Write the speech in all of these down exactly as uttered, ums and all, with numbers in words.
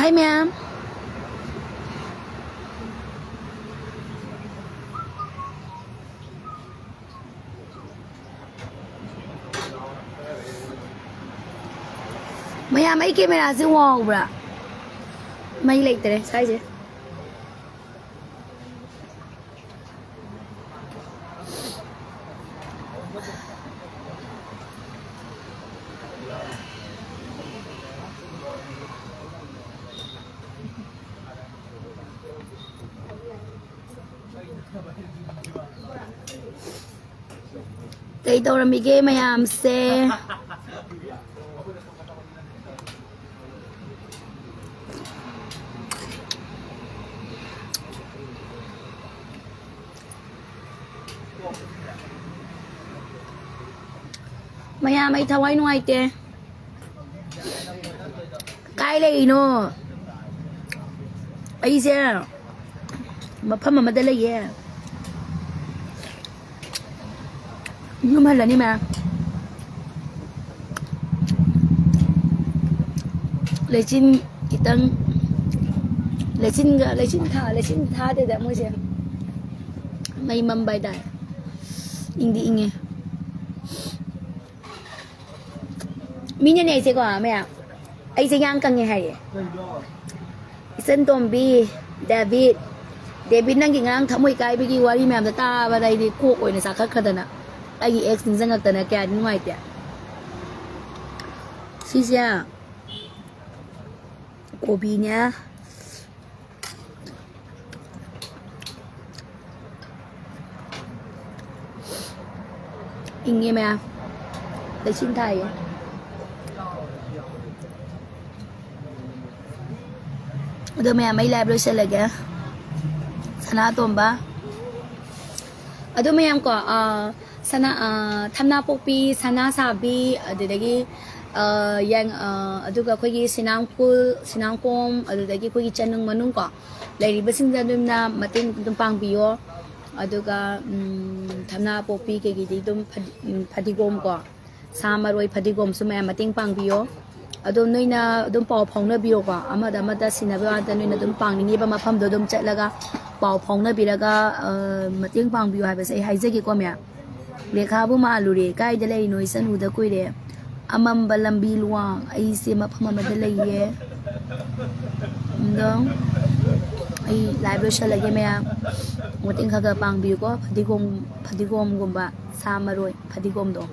Hi, ma'am. ꯃꯌꯥꯝ, ꯑꯩ ꯀꯦꯃꯦꯔꯥꯁꯦ ꯋꯥꯎꯕ꯭ꯔꯥ? ꯃꯩ ꯂꯩꯇ꯭ꯔꯦ ꯁ꯭ꯋꯥꯏꯁꯦ꯫ ꯀꯩ ꯇꯧꯔꯝꯃꯤꯒꯦ ꯃꯌꯥꯝꯁꯦ? ꯃꯌꯥꯝ, ꯑꯩ ꯊꯋꯥꯏ ꯅꯨꯡꯉꯥꯏꯇꯦ꯫ ꯀꯥꯏ ꯂꯩꯔꯤꯅꯣ? ꯑꯩꯁꯦ ꯃꯐꯝ ꯑꯃꯗ ꯂꯩꯌꯦ꯫ ꯌꯨꯝ ꯍꯜꯂꯅꯤ ꯃꯌꯥꯝ꯫ ꯂꯩꯆꯤꯟ ꯈꯤꯇꯪ, ꯂꯩꯆꯤꯟꯒ, ꯂꯩꯆꯤꯟ ꯊꯥ-, ꯂꯩꯆꯤꯟ ꯊꯥꯗꯦꯗ ꯃꯣꯏꯁꯦ꯫ ꯃꯩ ꯃꯝꯕ ꯍꯥꯏꯇꯥꯔꯦ꯫ ꯏꯪꯗꯤ ꯏꯪꯉꯦ꯫ ꯃꯤꯅꯅꯦ ꯑꯩꯁꯦꯀꯣ ꯃꯌꯥꯝ, ꯑꯩꯁꯦ ꯌꯥꯡ ꯀꯪꯉꯦ ꯍꯥꯏꯌꯦ꯫ ꯏꯆꯟ ꯇꯣꯝꯕꯤ, ꯗꯦꯕꯤꯠ, ꯗꯦꯕꯤꯠ, ꯅꯪꯒꯤ ꯉꯔꯥꯡ ꯊꯃꯣꯏ ꯀꯥꯏꯕꯒꯤ ꯋꯥꯔꯤ ꯃꯌꯥꯝꯗꯣ ꯇꯥꯕꯗ ꯑꯩꯗꯤ ꯀꯣꯛ ꯑꯣꯏꯅ ꯆꯥꯈꯠꯈ꯭ꯔꯗꯅ, ꯑꯩꯒꯤ ex ꯅꯤꯡꯁꯤꯡꯉꯛꯇꯅ ꯀꯌꯥꯗꯤ ꯅꯨꯡꯉꯥꯏꯇꯦ꯫ ꯁꯤꯁꯦ ꯀꯣꯕꯤꯅꯦ꯫ ꯏꯪꯉꯦ ꯃꯌꯥꯝ꯫ ꯂꯩꯆꯤꯟ ꯊꯥꯏꯌꯦ꯫ ꯑꯗꯣ ꯃꯌꯥꯝ, ꯑꯩ live ꯂꯣꯏꯁꯤꯜꯂꯒꯦ꯫ ꯁꯅꯥꯇꯣꯝꯕ꯫ ꯑꯗꯣ ꯃꯌꯥꯝ ꯀꯣ, ꯑꯥ, ꯁꯅꯥ-, ꯑꯥ, ꯊꯝꯅꯥꯄꯣꯛꯄꯤ, ꯁꯅꯥꯁꯥꯕꯤ, ꯑꯗꯨꯗꯒꯤ, ꯑꯥ, ꯌꯥꯏ-, ꯑꯥ, ꯑꯗꯨꯒ ꯑꯩꯈꯣꯏꯒꯤ ꯁꯤꯅꯥꯡꯈꯨꯜ, ꯁꯤꯅꯥꯡꯈꯣꯝ, ꯑꯗꯨꯗꯒꯤ ꯑꯩꯈꯣꯏꯒꯤ ꯆꯅꯨꯡ ꯃꯅꯨꯡ ꯀꯣ, ꯂꯩꯔꯤꯕꯁꯤꯡꯗ ꯑꯗꯨꯝꯅ ꯃꯇꯦꯡ ꯑꯗꯨꯝ ꯄꯥꯡꯕꯤꯌꯣ꯫ ꯑꯗꯨꯒ, ꯎꯝ, ꯊꯝꯅꯥꯄꯣꯛꯄꯤ ꯀꯩꯒꯤꯗꯤ ꯑꯗꯨꯝ ꯐꯗꯤ-, ꯎꯝ, ꯐꯗꯤꯒꯣꯝ ꯀꯣ, ꯁꯥ ꯃꯔꯣꯏ ꯐꯗꯤꯒꯣꯝꯁꯨ ꯃꯌꯥꯝ ꯃꯇꯦꯡ ꯄꯥꯡꯕꯤꯌꯣ꯫ ꯑꯗꯣ ꯅꯣꯏꯅ ꯑꯗꯨꯝ ꯄꯥꯎ ꯐꯥꯎꯅꯕꯤꯌꯣꯀꯣ, ꯑꯃꯗ ꯑꯃꯗ ꯁꯤꯟꯅꯕ ꯉꯥꯛꯇ, ꯅꯣꯏꯅ ꯑꯗꯨꯝ ꯄꯥꯡꯅꯤꯡꯉꯤꯕ ꯃꯐꯝꯗꯣ ꯑꯗꯨꯝ ꯆꯠꯂꯒ ꯄꯥꯎ ꯐꯥꯎꯅꯕꯤꯔꯒ, ꯑ, ꯃꯇꯦꯡ ꯄꯥꯡꯕꯤꯌꯨ ꯍꯥꯏꯕꯁꯦ ꯑꯩ ꯍꯥꯏꯖꯒꯦꯀꯣ, ꯃꯌꯥꯝ꯫ ꯔꯦꯈꯥꯕꯨ ꯃꯥꯜꯂꯨꯔꯦ, ꯀꯥꯏꯗ ꯂꯩꯔꯤꯅꯣ? ꯏꯆꯟ ꯎꯗ ꯀꯨꯏꯔꯦ꯫ ꯑꯃꯝꯕ ꯂꯝꯕꯤ ꯂꯨꯋꯥꯡ, ꯑꯩꯁꯦ ꯃꯐꯝ ꯑꯃꯗ ꯂꯩꯌꯦ꯫ ꯑꯗꯣ ꯑꯩ ꯂꯥꯏꯚ ꯂꯣꯏꯁꯜꯂꯒꯦ, ꯃꯌꯥꯝ ꯃꯇꯦꯡ ꯈꯔ ꯈꯔ ꯄꯥꯡꯕꯤꯌꯨꯀꯣ꯫ ꯐꯗꯤꯒꯣꯝ, ꯐꯗꯤꯒꯣꯝꯒꯨꯝꯕ, ꯁꯥ ꯃꯔꯣꯏ, ꯐꯗꯤꯒꯣꯝꯗꯣ,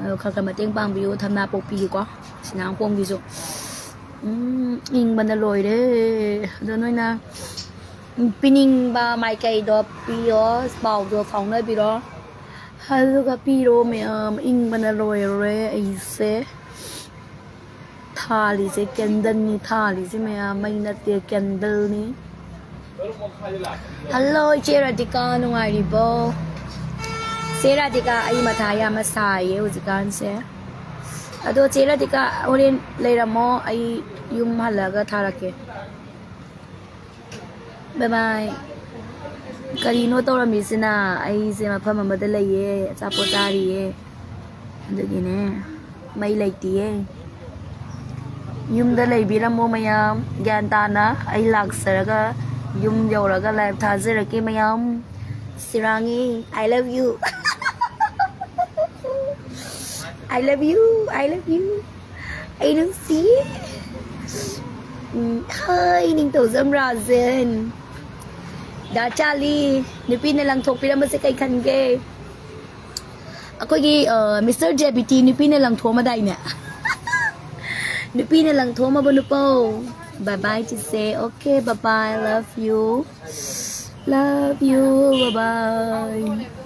ꯑꯗꯣ ꯈꯔ ꯈꯔ ꯃꯇꯦꯡ ꯄꯥꯡꯕꯤꯌꯨ꯫ ꯊꯝꯅꯥ ꯄꯣꯛꯄꯤꯒꯤꯀꯣ, ꯁꯤꯅꯥꯡꯈꯣꯡꯒꯤꯁꯨ꯫ ꯎꯝ, ꯏꯪꯕꯅ ꯂꯣꯏꯔꯦ꯫ ꯑꯗꯣ ꯅꯣꯏꯅ ꯄꯤꯅꯤꯡꯕ ꯃꯥꯏꯀꯩꯗꯣ ꯄꯤꯌꯣ, ꯄꯥꯎꯗꯣ ꯐꯥꯎꯅꯕꯤꯔꯣ꯫ ꯑꯗꯨꯒ ꯄꯤꯔꯣ ꯃꯌꯥꯝ, ꯏꯪꯕꯅ ꯂꯣꯏꯔꯦ ꯑꯩꯁꯦ꯫ ꯊꯥꯜꯂꯤꯁꯦ ꯀꯦꯟꯗꯜꯅꯤ, ꯊꯥꯜꯂꯤꯁꯦ ꯃꯌꯥꯝ, ꯃꯩ ꯅꯠꯇꯦ, ꯀꯦꯟꯗꯜꯅꯤ꯫ ꯍꯜꯂꯣ, ꯏꯆꯦ ꯔꯥꯙꯤꯀꯥ, ꯅꯨꯡꯉꯥꯏꯔꯤꯕꯣ? ꯆꯦ ꯔꯥꯙꯤꯀꯥ, ꯑꯩ ꯃꯊꯥ ꯌꯥꯝꯅ ꯁꯥꯏꯌꯦ ꯍꯧꯖꯤꯛꯀꯥꯟꯁꯦ꯫ ꯑꯗꯣ ꯆꯦ ꯔꯥꯙꯤꯀꯥ, ꯍꯣꯔꯦꯟ ꯂꯩꯔꯝꯃꯣ, ꯑꯩ ꯌꯨꯝ ꯍꯜꯂꯛꯑꯒ ꯊꯥꯔꯛꯀꯦ꯫ ꯕꯥꯏ ꯕꯥꯏ꯫ ꯀꯔꯤꯅꯣ ꯇꯧꯔꯝꯃꯤꯁꯤꯅ? ꯑꯩꯁꯦ ꯃꯐꯝ ꯑꯃꯗ ꯂꯩꯌꯦ, ꯑꯆꯥꯄꯣꯠ ꯆꯥꯔꯤꯌꯦ꯫ ꯑꯗꯨꯒꯤꯅꯦ, ꯃꯩ ꯂꯩꯇꯤꯌꯦ꯫ ꯌꯨꯝꯗ ꯂꯩꯕꯤꯔꯝꯃꯣ ꯃꯌꯥꯝ, ꯒ꯭ꯌꯥꯟ ꯇꯥꯅ꯫ ꯑꯩ ꯂꯥꯛꯆꯔꯒ ꯌꯨꯝ ꯌꯧꯔꯒ ꯂꯥꯏꯚ ꯊꯥꯖꯔꯛꯀꯦ ꯃꯌꯥꯝ꯫ ꯁꯤꯔꯥꯡꯉꯤ, I love you꯫ I love you, I love you꯫ ꯑꯩ ꯅꯨꯡꯁꯤ꯫ ꯎꯝ, ꯍꯥꯏ, ꯅꯤꯡꯊꯧꯖꯝ ꯔꯥꯖꯦꯟ꯫ ꯗꯥ ꯆꯥꯂꯤ, ꯅꯨꯄꯤꯅ ꯂꯪꯊꯣꯛꯄꯤꯔꯝꯕꯁꯦ ꯀꯩ ꯈꯟꯒꯦ? ꯑꯩꯈꯣꯏꯒꯤ, ꯑ, ꯃꯤꯁꯇꯔ ꯖꯦ ꯕꯤ ꯇꯤ ꯅꯨꯄꯤꯅ ꯂꯪꯊꯣꯛꯑꯝꯃꯗꯥꯏꯅꯦ? ꯅꯨꯄꯤꯅ ꯂꯪꯊꯣꯛꯑꯝꯃꯕ ꯅꯨꯄꯧ꯫ Bye bye, ꯆꯤꯆꯦ꯫ Okay, bye bye, love you꯫ Love you, bye bye꯫